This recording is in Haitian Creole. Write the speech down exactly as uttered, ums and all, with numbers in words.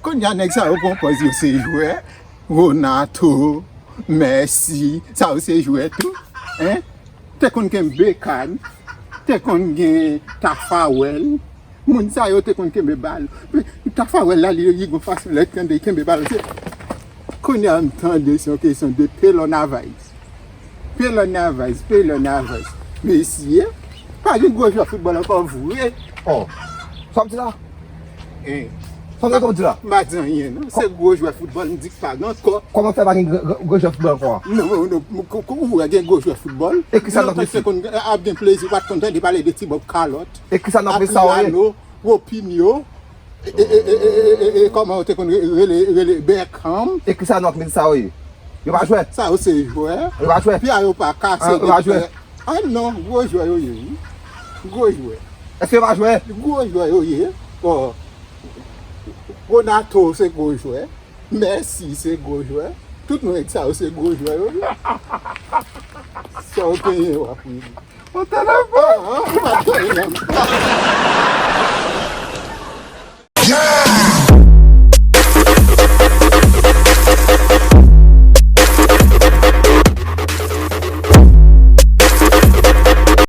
Kounye a nèg sa yo pran pòz yo se jwè. Renato, Messi, sa yo se jwè tou. Hein? Te konn gen Beckham, te konn gen Tafarel. Moun sa yo te konn kenbe bal. Tafarel la, li, li gon fason lè tande kenbe bal. Se, kounye a m tande se yon kesyon de Keylor Navas. Keylor Navas, Keylor Navas. Mesye, pa gen gwo jwè foutbòl ankò vre. Oh, sa w di la? Eh, Sa w di la? M pa di anyen non. Se gwo jwè foutbòl, m di k pa gen ankò. Kòman fè pa gen gwo jwè foutbòl ankò? Non, non, ou wè gen gwo jwè foutbòl. E kisa n ap mete? Ap gen plezi, ou pa t konn tande pale de Tibòb Kalòt. E kisa n ap mete sa yo ye? Ropinyo. E kòman yo te konn rele, rele Beckham. E kisa n ap mete sa yo ye? Yo pa jwè? Sa yo se jwè. Yo pa jwè? Pye yo pa kase. Yo pa jwè? Ah non, gwo jwè yo ye wi. Gwo jwè. Èske yo pa jwè? Gwo jwè yo ye. Bon, Renato se gwo jwè. Messi se gwo jwè. Tout nèg sa yo se gwo jwè yo ye. Sa yo genyen w ap rele. Ou telefòn! Ah, ah, ou pa t genyen.